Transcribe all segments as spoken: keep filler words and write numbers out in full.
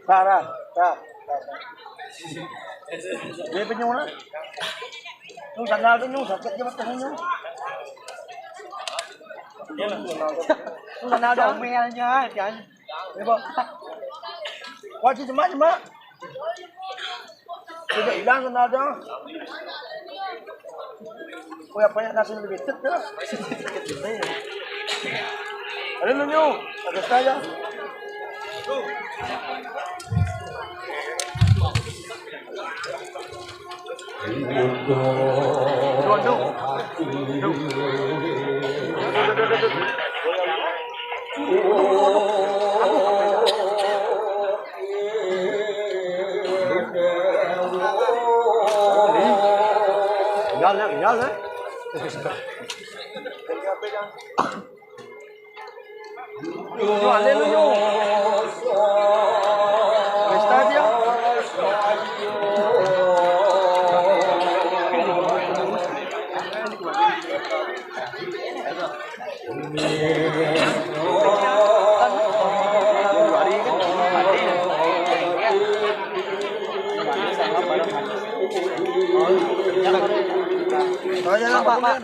Dah, dah, dah. Dia punya mana? Tu sandal tu, Nyu, sakit je mata, Nyu. Tu sandal tu. Comel je, kan. Dia buat. Wajib jemak, jemak. Sudah hilang sandal tu. Oh, yang banyak nasi lebih tek dah. Ada lu, Nyu. Ada saya. Real, real, eh. Haleluya. Pesta dia. Oh, ya, Pak, Pak.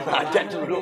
Ada dulu.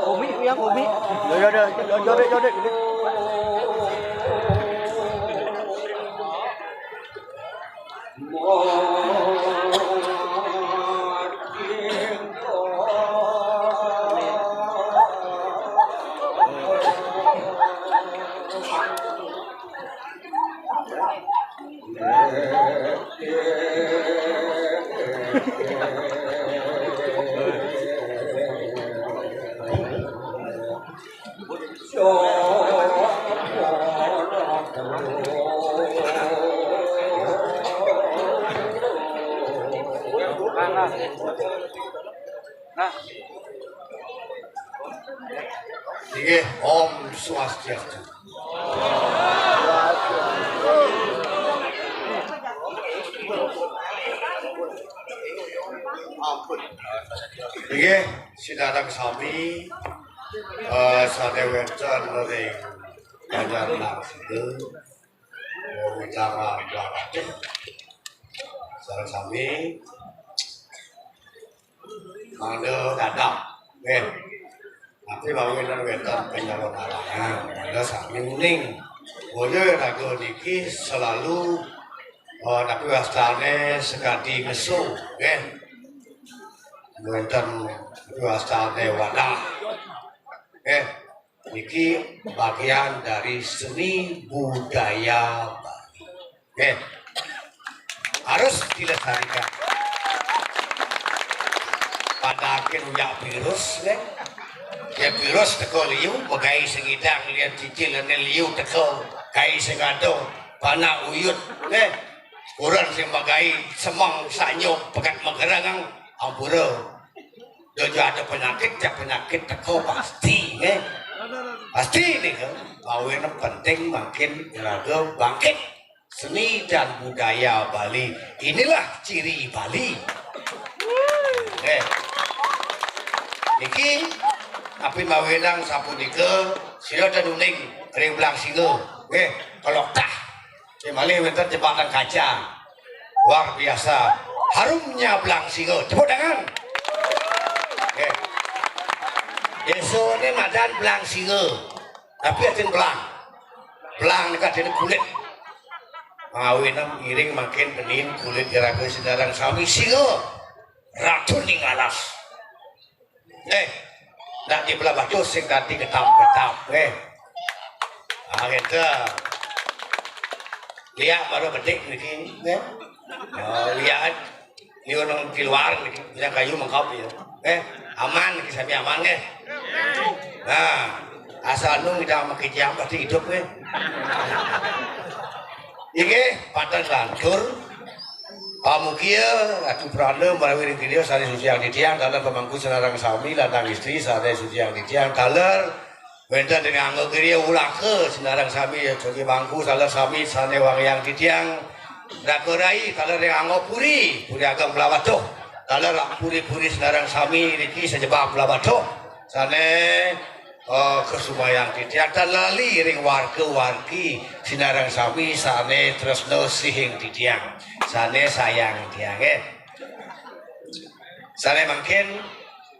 Komik ya, komik. Ya, ya, ya, ya, jodoh, jodoh. Nah, Nggih, Om Swastiastu. Ampun. Nggih, sinareng sami, eh, sané wénten ring Banjar Langsing, wénten sareng sami, mangda dadap. Nggih. Tapi mawinang wénten penyalon halangan, mula sami uning. Boya raga niki selalu, eh, tapi wastané sekadi ngesu, nggih. Wénten tapi wastané wadah. Nggih. Niki bagian dari seni budaya Bali. Nggih. Harus dilestarikan. Padakin uyak virus, nggih. Ya virus teka liu, megai sing idang lian cicil ane liu teka, kai sing aduh, panak uyut, nggih. Kurang sing megai semeng sanyo pegat megerang, ampura. Jojo ada penyakit, tiap penyakit teka pasti, nggih. Pasti nih, kan? Mawinang penting makin raga bangkit. Seni dan budaya Bali. Inilah ciri Bali. Eh. Niki, tapi mawinang sapunika, sira ten uning ring Belang Singa. Nggih, keloktah. Nggih, malih wénten jembatan kaca. Luar biasa. Harumnya Belang Singa. Tepuk tangan. Nggih. Désa ini madan Belang Singa. Tapi atin belang. Belang nika atin kulit. Mawinang iring makin bening kulit iraga sinareng sami singa. Ratu ning alas. Eh, nak di belah batu sing dadi getap-getap, eh. Ah, gitu. Lihat baru bedik niki, eh. Oh, lihat. Ini orang di luar niki, punya kayu mengkop ya. Eh, aman niki, sami aman, eh. Nah, asal nu kita makijang pasti hidup, eh. Inggih, pantun lantur. Pamukia, atu prana, marawi ring griya, sané suci yang titiang, taler pamangku sinareng sami, lanang istri, sané suci yang titiang, taler wénten ring angga griya, ulaka, sinareng sami, suci mangku, taler sami, sané wangiang titiang, Raka Rai, taler ring angga puri, puri ageng Blahbatuh, taler puri-puri sinareng sami, riki sajebag Blahbatuh, sané eh, kasumayang titiang tan lali ring warga-wargi sinareng sami sané tresna sihing titiang, sané sayang tiang, eh. Sané mangkin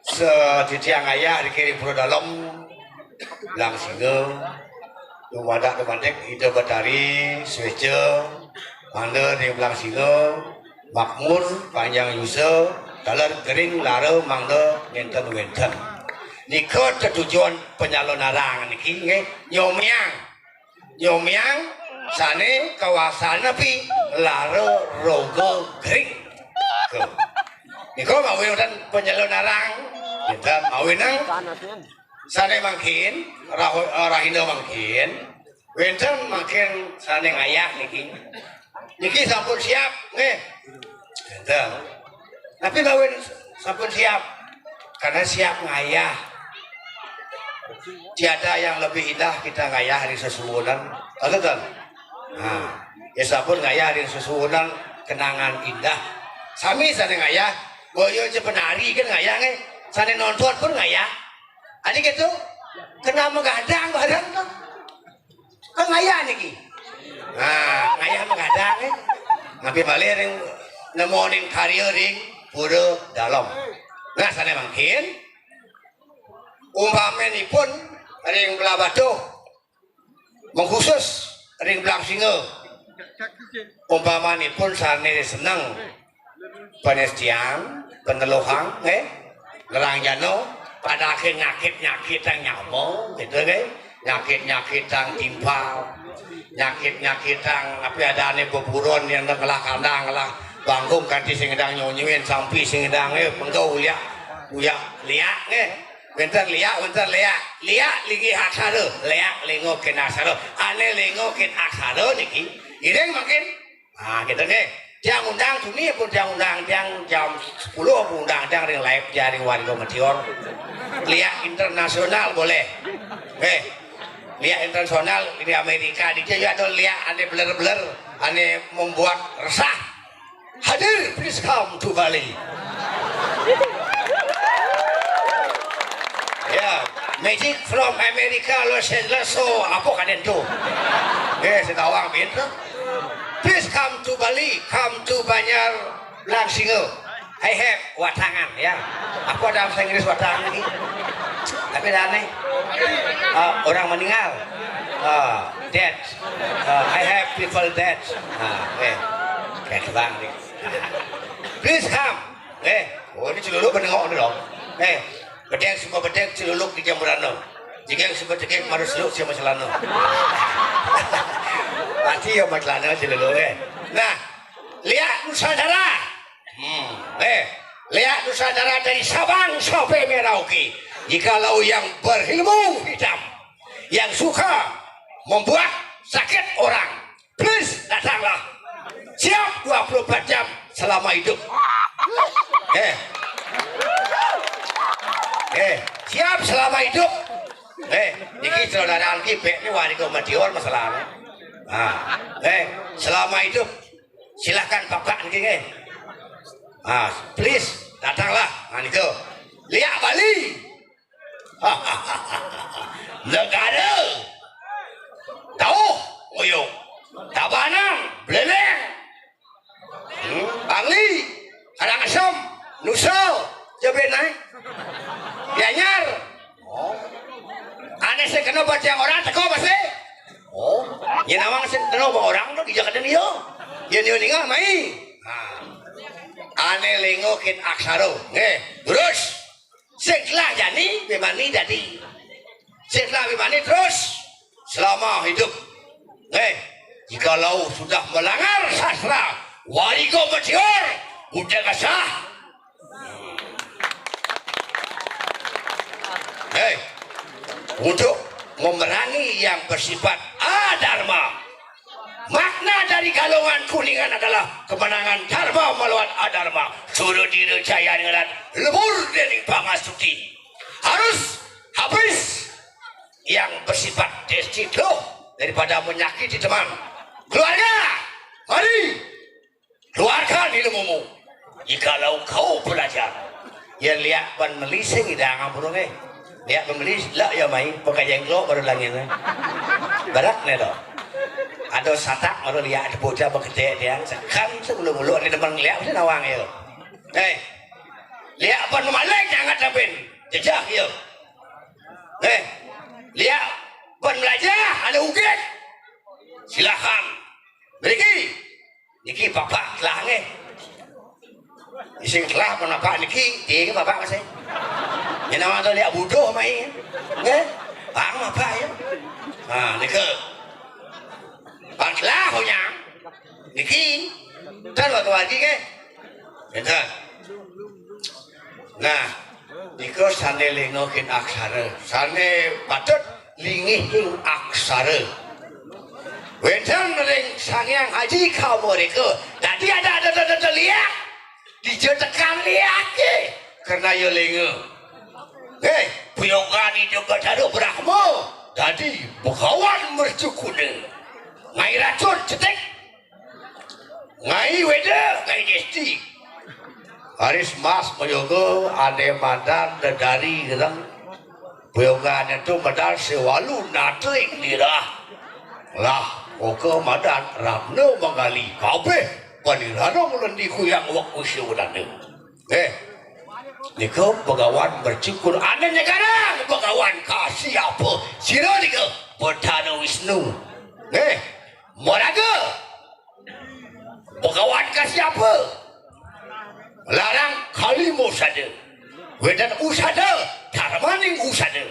sa-, titiang ayah riki ring Pura Dalem, Belang Singa, dumadak dumadik Ida Betari, suéca, mangda ring Belang Singa, makmur, panjang yusa, taler gering lara mangda nénten wénten. Nika tetujon penyalonarang niki nggih, nyomiang. Nyomiang sané kawasana pi lara roga gering. Tuh. Nika mawinang penyalonarang, nénten mawinang sané mangkin, raho-, eh, rahina mangkin, wénten mangkin sané ngayah niki. Niki sampun siap, nggih. Wénten. Tapi mawin sampun siap. Karena siap ngayah. Tiada yang lebih indah kita ngayah ring sesuwunan. Betul, kan? Nah, ya sampun ngayah ring sesuwunan kenangan indah. Sami sané ngayah, boya aja penari kan ngayah, nggih. Sané nonton pun ngayah. Adi gitu, kena menggadang bareng tuh. Kan ngayah niki. Nah, ngayah menggadang, eh. Napi malih ring nemonin karya ring Pura Dalem. Nah, sané mangkin, umpaminipun ring Blahbatuh, mengkhusus ring Belang Singa. Umpaminipun sané seneng panestian, peneluhang, eh, ngerangjana, padahal nyakit-nyakitang nyama, gitu, eh. Nyakit-nyakitang timpal, nyakit-nyakitang, tapi adané beburon yang ngelah kandang, ngelah bangkung, kanti sing ngedang nyonyuin, sampi sing ngedang, eh, mengko uyak, uyak liak, eh. Wénten liak, wénten léak. Liak linggih aksara, léak lénga kén aksara. Ané lénga kén aksara niki, iring mangkin. Nah, gitu nggih. Tiang undang tuni pun tiang undang tiang jam sepuluh pun undang tiang ring live tiang ring warga Metior. Liak internasional boleh. Eh, liak internasional di Amerika di ya atau liak ane beler-beler ane membuat resah. Hadir, please come to Bali. Ya, magic from America, Los Angeles, so apa kaden tu? Eh, setawang pintu. Please come to Bali, come to Banjar Langsinga. I have watangan, ya. Apa ada bahasa Inggris watangan ini? Tapi dah aneh. Ah, orang meninggal. Ah, dead. Ah, I have people dead. Ah, eh. Kayak bang ni. Please come. Eh, oh, ini celuluk menengok ni dong. Eh, bedeng semua bedeng celuluk di jamuran dong. Jika semua tegek marus seluk siapa celana. Mati ya macelana celuluk, eh. Nah, lihat Nusantara. Hmm, eh, lihat Nusantara dari Sabang sampai Merauke. Jikalau yang berilmu hitam, yang suka membuat sakit orang, please datanglah. Siap dua puluh empat jam selama hidup. Eh. Eh, siap selama hidup. Eh, ini saudara Alki, pek ni wali kau mati orang masalah. Ah, eh, selama hidup silahkan papak ni, eh. Ah, please datanglah. Ah, niku. Lihat Bali. Negara. Tauh, Uyung. Tabanan, Beleleng. Hmm, Bangli, Karangasem, Nusa, Jebet naik. Gianyar. Oh. Ane sing kena batiang orang teko pasti. Oh. Ya nawang sing kena orang tu di Jakarta ni yo. Ya ni ninga mai. Ha. Ane lengo kin aksaro. Nggih, terus. Sing telah jani bimani dadi. Sing telah bimani terus selama hidup. Eh, jikalau sudah melanggar sastra, wariga metior, udah kasah. Eh, untuk memerangi yang bersifat adharma. Makna dari galungan kuningan adalah kemenangan dharma melawan adharma. Suruh diri jaya ngerat lebur dening pangasuti. Harus habis yang bersifat destructive daripada menyakiti teman. Keluarga, mari keluarkan ilmumu. Jikalau kau belajar, ya liak ban meli sing idang ampun, eh. Liak ban meli lah ya mai pakai jengklok baru langit, eh. Barak ne to. Ada satak baru liak ada bocah beketek dia. Sekan sebelum mulut ni teman liak mesti nawang ya. Eh. Liak ban malik jangan tapin. Jejak ya. Eh. Liak ban belajar ada ugit. Silakan. Beriki. Niki bapak telah nggih. Ising telah pun bapak niki, tiga bapak masih. Ini nama tu dia butuh main. Nggih. Bang bapak ya. Ha, nika. Bang telah punya. Niki. Kan waktu lagi nggih. Enten. Nah, nika sane lengokin aksara, sane patut lingihing aksara. Wenten ring Sang Hyang Haji kaum mereka. Dadi ada ada ada ada liak. Dija tekan liak ke. Karena ya lenga. Hei, puyogani juga taruh Brahma. Dadi Begawan mercukuna. Ngai racun cetik. Ngai weda, ngai desti. Aris mas mayoga ane madan dedari gereng. Puyogane tu madan sewalu natrik lirah. Lah, oka madan ramna manggali kabeh panirana nglendi kuyang wak usia udane. Eh, nika Begawan bercukur ane nyegarang Begawan kasih apa? Sira nika Betana Wisnu. Eh, maraga Begawan kasih apa? Larang kali musada. Wedan usada, darmaning usada.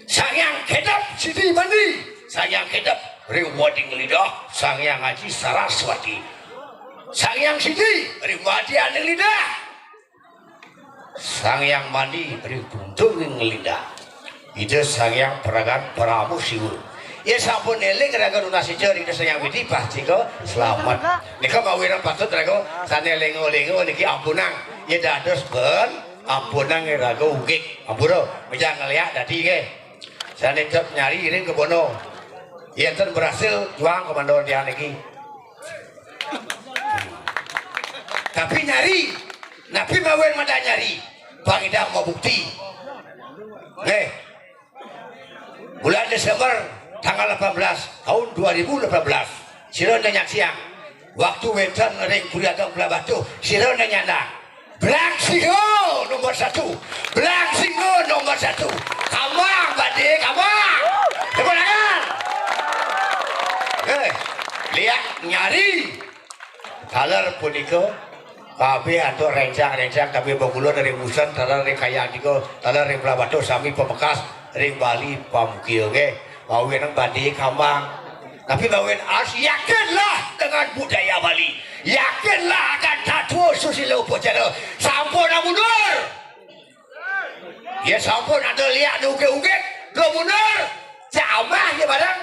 Sang Hyang Kedap Sidi Mandi, Sang Hyang Kedap ring wading lidah, Sang Hyang Aji Saraswati. Sang Hyang Sidi ring wading lidah. Sang Hyang Mandi ring tuntung lidah. Ida Sang Hyang Pragan Parama Siwa. Yén sampun éling raga nunas ica ring Sang Hyang Widhi, pastika slamet. Nika mawinan patut raga sané lénga-lénga niki ampunang. Yén dados ben ampunang raga ugig. Ampura, mejang ngléak dadi nggih. Sané tetep nyari ring kebono. Yén ten berhasil, juang kemandon tiang niki. Tapi nyari, napi mawinan madan nyari? Pang nyidang mabukti. Nggih. Bulan Desember tanggal delapan belas tahun dua ribu delapan belas. Sira nyaksiang. Waktu wénten ring Puri Ageng Blahbatuh, sira nyandang. Blang Singa nomor satu. Blang Singa nomor satu. Kambang, badé kambang. Tepuk tangan. Eh, léak nyari. Taler punika, kabéh antuk réncang-réncang, kabéh begulun ring Busen, taler ring Kayang Tiga, taler ring Blahbatuh, sami pamekas ring Bali pamukia nggih. Mawinan badé kambang. Tapi mawinan harus yakinlah dengan budaya Bali. Yakinlah akan tatwa susila upacara. Sampun mundur. Ya sampun ada léak ugig-ugig, dua mundur. Cak amah ya barang.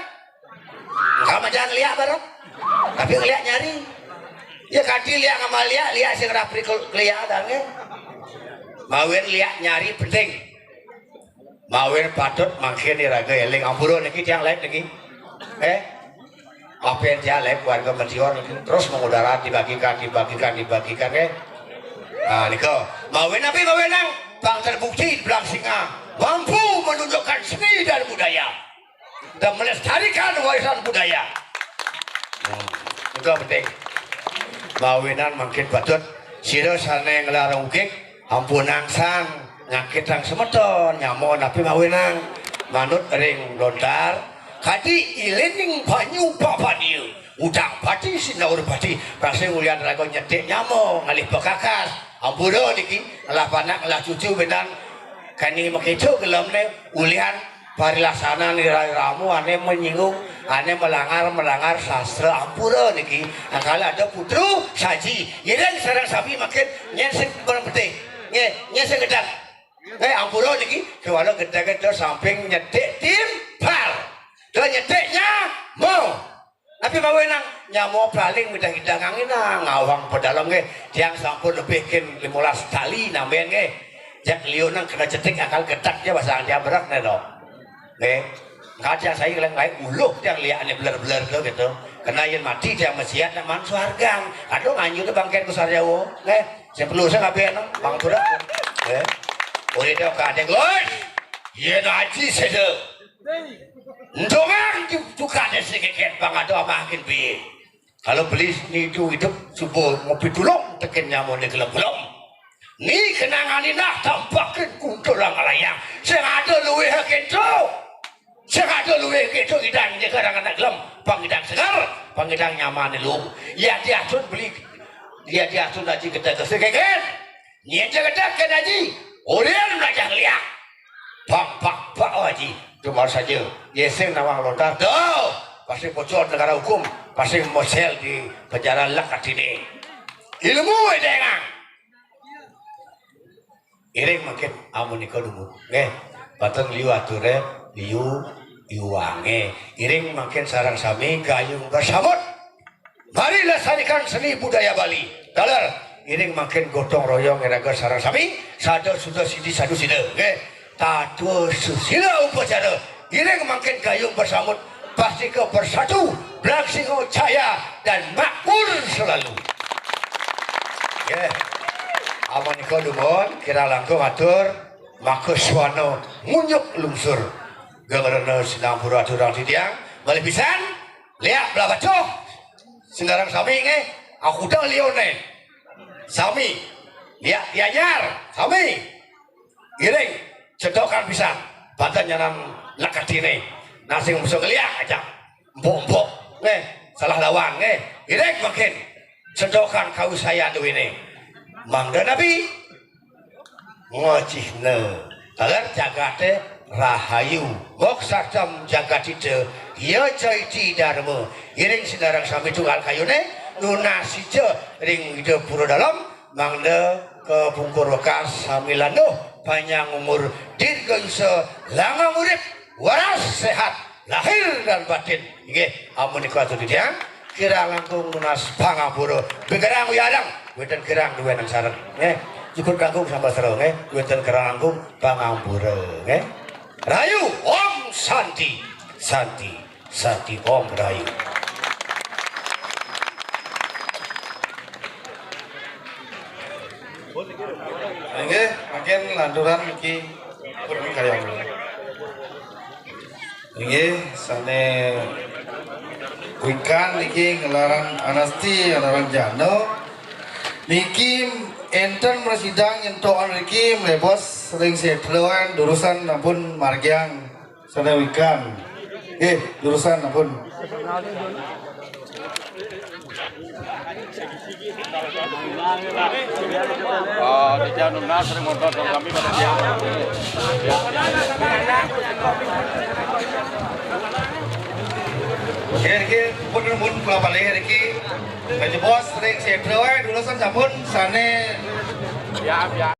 Enggak majan léak barang. Tapi léak nyari. Ya kanti léak ngamal léak, léak sing rapri kel-, léak dah nggih. Mawinan léak nyari penting. Mawinan patut mangkin iraga éling ampura niki tiang laib niki. Eh, apa yang tiang laib warga Mentior niki terus mengudara dibagikan, dibagikan, dibagikan, eh. Nah, nika. Mawinan napi mawinan pang terbukti Blang Singa mampu menunjukkan seni dan budaya dan melestarikan warisan budaya. Hmm, itu yang penting. Mawinan mangkin patut sira sané nglarang ugig, ampunang sang nyakitang semeton, nyama napi mawinan manut ring lontar, kadi ilining banyu papadia, udang pati, sinaur pati, prasing ulian raga nyetik nyama, ngalih pekakas, ampura niki, ngelah panak, ngelah cucu, benang, kani makeca gelemné, ulian parilaksanan irama ané menyinggung, ané melanggar, melanggar sastra ampura niki. Nah, kalau ada putru saji, ngiring sareng sami mangkin nyén sing penting. Nggih, nyén sing gedeg. Eh, ampura niki, kéwala gedeg to samping nyetik timpal. To nyetik nyama. Napi mawinan nyama paling midah-midah nganginang ngawang pedalem nggih. Tiang sampun lebih kin limolas tali nambahin nggih. Jak liunang kena cetik akal getak ya basang tiang berak né to. Nggih. Kaca saya leng lain uluh tiang léak ané beler-beler to gitu. Kena yén mati tiang masiat nak man suargan. Aduh nganjur to bangkén ku sarjawa. Nggih. Sing perlu sing kabéh no, bang sudah. Nggih. Oleh tiang kadék, Gus. Yén aji séda. Ndongang ju-, juga ada sing keket bang ada amahin bi. Kalau beli nitu hidup subuh ngopi tulung tekin nyamone gelem-gelem. Ni kenangane nah tampakin kuntulang layang. Sing ada luwih keto. Sing ada luwih keto idang nyekar anak gelem. Pangidang segar, pangidang nyamane lu. Ya diatur beli. Ya diatur aji gedeg sing keket. Nyén ja gedeg kén aji. Ulin melajah liak. Pak, pak, pak, oh, aji. Cuma saja. Yeseng nawang lontar. Tuh. Pasti bocor negara hukum. Pasti mosel di penjara lek katine. Ilmu edengang. Iring mangkin amunika dumun. Nggih. Pateng liu ature, liu iwange. Iring mangkin sareng sami gayung bersambut. Mari lestarikan seni budaya Bali. Taler, iring mangkin gotong royong iraga sareng sami, sada suda sidi sadu sida. Nggih. Tatua susila upacara. Iring mangkin gayung bersambut, pastika bersatu, belaksinga jaya dan makmur selalu. Nggih. Amunika dumun, kirang langkung atur, maka swana ngunyuk lungsur. Geng rena sinampura aturang titiang, malih pisan, liak belah bacuh. Sinareng sami nggih, aku dah lione. Sami. Liak Gianyar, sami. Iring, cedokan pisan. Banten nyanan lekatine. Nasing musuh ngeliak aja. Empuk-empuk. Nggih, salah lawan nggih. Iring mangkin. Cedokan kawisayan duwene. Mangda nabi. Ngojihna. Taler jagate rahayu. Moksartham jagatita. Ya caiti dharma. Iring sinareng sami tunggal kayune. Nunas sija ring Ida Pura Dalem. Mangda kapungkur wekas sami landuh. Panjang umur. Dirgayusa. Langgeng urip. Waras sehat. lahir dan batin. Nggih, amun niku aturan titiang, kirang langkung nunas pangampura. Begerang wiadang, wénten kirang duwénen sareng. Nggih, cukup langkung sambel sareng, nggih, wénten kirang langkung pangampura, nggih. Rahayu, Om Santi, Santi, Santi, Om Rahayu. Inggih, mangkin lanturan niki pun kalian. Inggih, sané wikan niki ngelaran Anasti, ngelaran Jano. Niki énten mresidang nyentokan niki mlebos ring sétra, durusan ampun margiang sané wikan. Nggih, durusan ampun. Oh, di Janunas, sering motor sama kami pada dia. Oke, iki pun, pun kula balik iki. Baju bos ring sétra waé, durusan sampun sané. Ya, ya.